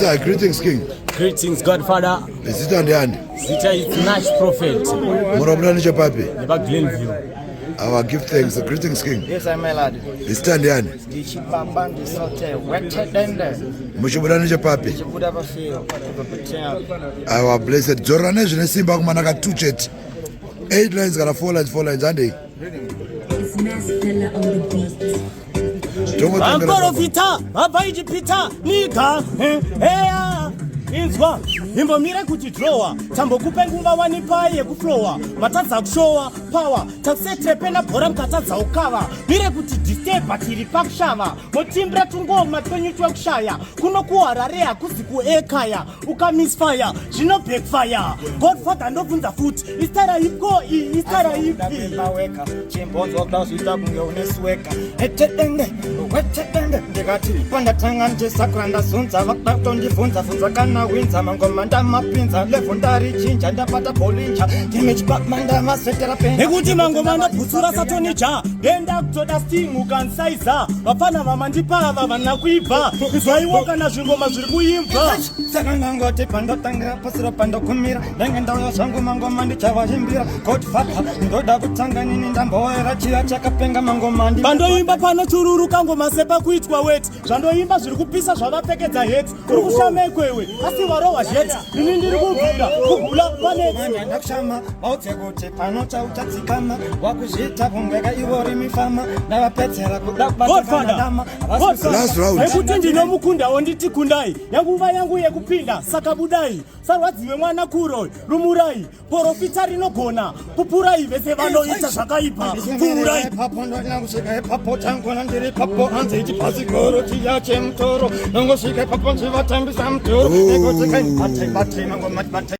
Sir, greetings, King. Greetings, Godfather. Zita ndiani? Zita is Nash Prophet. Munobuda nechepapi? Neba Glenview. Our give thanks. Greetings, King. Yes, I'm my lad. Zita ndiani? Ndichibaba ndisote wetedende. Muchibuda nechepapi? Ndichibuda pafio kubva paten. Our blessed. Dzorora nezvine simba kumana ka 2 chete. 8 lines kana 4 lines, 4 lines handei. It's Mass Fella on the beat. Tongotangera. Vaprofita vabva Ijipita nyika eya inzwa imbomire kuti drowa tambokupe nguva wanipai yekuflowa matadza kushowa power takusetrepe bhora mukatadza ukava mire kuti disturba tiri pakushava motimbira tungoma twenyu twekushaya kuno kuHarare hakuzi kuekaya ukamisfire zvino backfire. Godfather, ndobvunza futi, istaira ipko iyi, istaira ipi? Weka chimbonzwa kuda kuzviita kunge une swagger. Etedende wetedende, ndikati pandatanga ndisakura ndazunza, vakuda kutondibvunza bvunza kana winza. Mangoma ndamapinza, level ndarichinja, ndabata bolinja, ndime chibaba ndamasetera pena. Nekuti mangoma ndabhutsura satonija, ndenda kutoda sting ukansaiza. Vapfana vamandipava vana kuibva, izwaiwo kana zvingoma zviri kuimbva. Saka ndangoti pandotangira pasiro pandogumira, ndenge ndauya zvangu, mangoma ndichavahimbira. Godfather, ndoda kutanga nini, ndamboera chiya chakapenga mangoma ndi Pandoimba panochururuka ngoma sepakuitwa weti. Zvandoimba zviri kupisa zvavapfekedza heti. Uri kushamekwewe asi warohwa zheti, ini ndiri kubvira kugula paneti. Ndakushama, vaudze kuti pano chauchatsikama, wakuzviita kungweka ivo rimifama, ndavapedzera kuda. Godfather. Last round. Nekuti ndinomukundawo, nditi kundai yanguva yangu yekupinda, saka budai, sarwadziwe mwana kuro, rumurai profita rinogona pupurai vese vanoita zvakaipa, pfuurai. Ipapo ndodina kusvika ipapo, tangona ndiri ipapo, hanzi ichibhasikoro chiya chemutoro, nongosvika ipapo nchivatambisa mutoro nekuti kai bate bate mangoma bate.